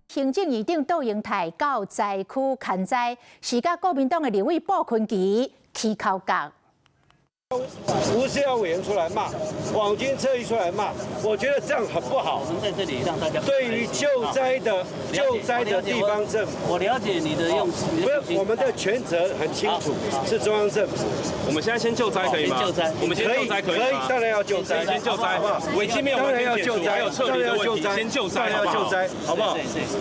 行政院長卓榮泰到災區勘災，是佮國民黨的立委傅崑萁起口角。吳思瑤委員出來罵，網軍特意出來罵，我覺得這樣很不好。我們在這裡讓大家對於救災的地方政府，我了解你的用心。不是，我們的權責很清楚，是中央政府。我們現在先救災可以嗎？救災，我們先救災可以嗎？當然要救災，先救災。危機沒有當然要救災，還有撤離的問題，先救災，要救災，好不好？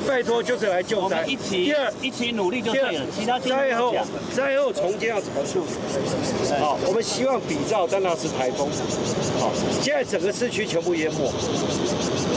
拜託，就是來救災。一起，第二，一起努力就對了。其他災後重建要怎麼處理？好，我們希望比照當那次颱風。好，現在整個市區全部淹沒，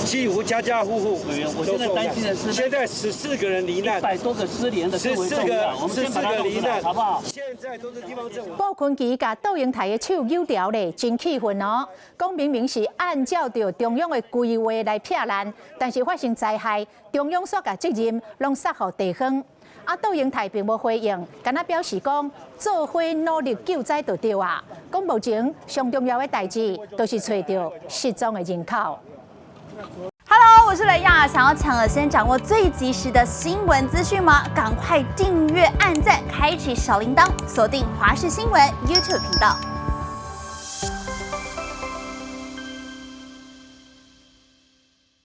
幾乎家家戶戶我現在擔心的是，現在十四個人罹難，100多個失聯的十四個，14個罹難，好不好？現在都是地方政府。傅崑萁共卓榮泰的手扭牢咧，真氣憤哦！講明明是按照著中央的規劃來避難，但是發生災害，中央煞共責任攏捒予地方。啊，卓榮泰並無回應，干焦表示講做伙努力救災就對啊。講目前上重要的代誌，就是揣著失蹤的人口。 Hello，我是雷亞，想要搶先掌握最及時的新聞資訊嗎？趕快訂閱、按讚、開啟小鈴鐺，鎖定華視新聞 YouTube 頻道。